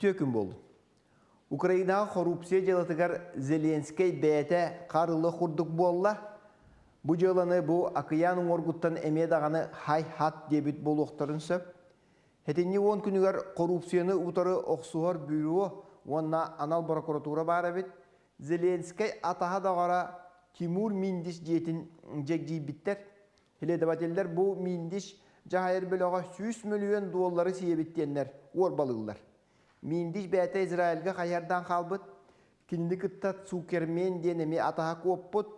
Үтүө күн буоллун. Украинаҕа хоруупсуйа дьыалатыгар Зеленскэй бэйэтэ харылы курдук буолла. Бу дьыаланы бу акыйаан уҥуоргуттан эмиэ даҕаны хай-хат диэбит буолуохтарын сөп. Сэтинньи уон күнүгэр хоруупсуйаны утары охсуһар бюро уонна анал борокуратуура баар эбит. Зеленскэй атаһа доҕоро Тимур Миндич дьиэтин дьэгдьийбиттэр. Следователлэр бу Миндич дьаһайар бөлөҕө 100 мөлүйүөн дуоллары сиэбит диэннэр уорбалыыллар. Миндич бэйэтэ Израильга хайыһардаан хаалбыт, кинини кытта Цукермен диэн эмиэ атаһа куоппут.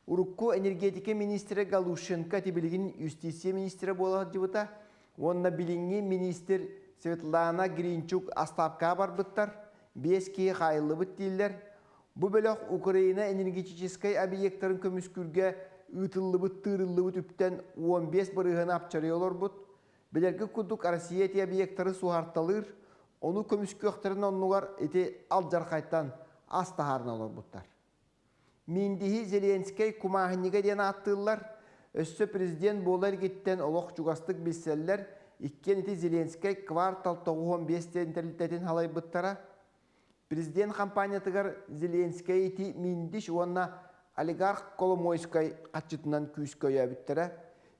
Урукку энергетика министрэ Галущенко ити билигин юстиция министрэ буола сылдьыбыта уонна билиҥҥи министр Светлана Гринчук астаапкаҕа барбыттар, биэс киһи хаайыллыбыт дииллэр. Бу бөлөх Украина энергетическэй объектарын көмүскүүргэ ыытыллыбыт тыырыллыбыт үптэн 15 бырыһыаны апчарыйа олорбут. Билэргит курдук Россия ити объектары суһарталыыр, ону көмүскүөхтэрин оннугар ити алдьархайтан ас таһаарына олорбуттар. Миндиһи Зеленскэй кумааһынньыга диэн ааттыыллар. Өссө президент буола илигиттэн олох чугастык билсэллэр. Иккиэн ити Зеленскэй квартал 95 диэн тэрилтэтин халайбыттара. Президент хампаанньатыгар Зеленскэй ити Миндич уонна олигарх Коломойскай хаччытынан күүскэ өйөөбүттэрэ.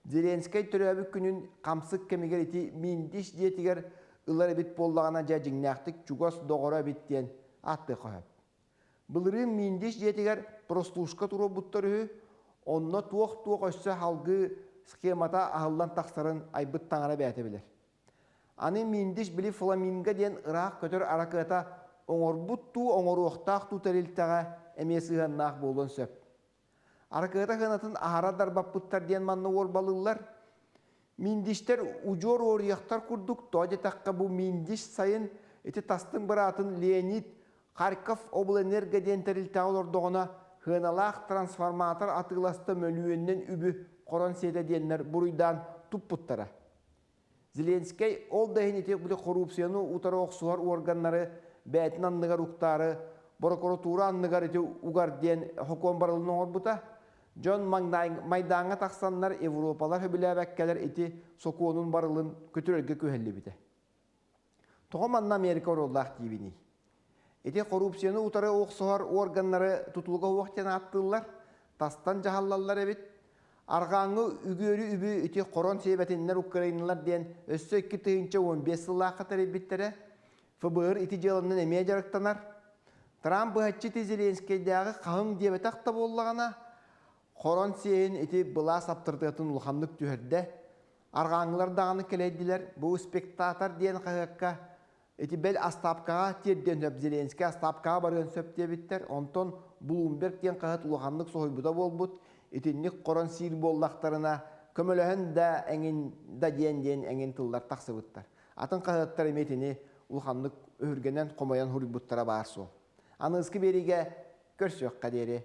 Зеленскэй төрөөбүт күнүн хамсык кэмигэр ити Миндич дьиэтигэр ылар эбит буоллаҕына дьэ дьиҥнээхтик чугас доҕоро эбит диэн ааттыахха сөп. Былырыын Миндич дьиэтигэр прослушка туруорбуттар үһү, онно туох-туох өссө салгыы схемата аһыллан тахсарын айбыт таҥара бэйэтэ билэр. Аны Миндич били фламинго диэн ыраах көтөр аракыата оҥорбут дуу, оҥоруохтаах дуу тэрилтэҕэ эмиэ сыһыаннаах буолуон сөп. Аракыата сыанатын аһара дарбаппыттар диэн манна уорбалыыллар. Миндичтэр удьуор уоруйахтар курдук, тоҕо диэтэххэ бу Миндич сайын ити тастыҥ быраатын Леонид Харьков облэнерго диэн тэрилтэҕэ олордоҕуна сыаналаах трансформатор атыыласта мөлүйүөнүнэн үбү хорон сиэтэ диэннэр буруйдаан туппуттара. Зеленскэй ол да иһин ити били хоруупсуйаны утары охсуһар уорганнары бэйэтин анныгар уктаары борокуратуура анныгар ити угар диэн сокуон барылын оҥорбута. Дьон Майдааҥҥа тахсаннар Европалар сөбүлээбэккэлэр ити сокуонун барылын көтүрэргэ күһэллибитэ. Тоҕо манна Америка оруоллаах диибиний? Ити коррупцияны утары охсуһар органнары тутулуга суох диэн ааттыыллар, тастан дьаһаллаллар эбит. Арҕааҥҥы үгүөрү үбү ити хорон сиэбэтиннэр украиналар диэн өссө 2015 сыллаахха тэрийбиттэрэ. ФБР ити дьыаланан эмиэ дьарыктанар. Трамп быһаччы ити Зеленскэйдээҕи хаһыҥ диэбэтэх да буоллаҕына, хорон сиэһин ити былаас аптарытыатын улаханнык түһэрдэ. Арҕааҥҥылар даҕаны кэлэйдилэр. Бу «Спектатор» диэн хаһыакка ити бэл астаапкаҕа тиэрдиэн сөп, Зеленскэй астаапкаҕа барыан сөп диэбиттэр. Онтон Блумберг диэн хаһыат улаханнык соһуйбута буолбут. Итинник хорон сиир буоллахтарына, көмөлөһөн да эҥин да диэн диэн эҥин тыллар тахсыбыттар. Атын хаһыаттар эмиэ итини улаханнык өһүргэнэн хомойон суруйбуттара баар суол. Аныгыскы биэриигэ көрсүөххэ диэри.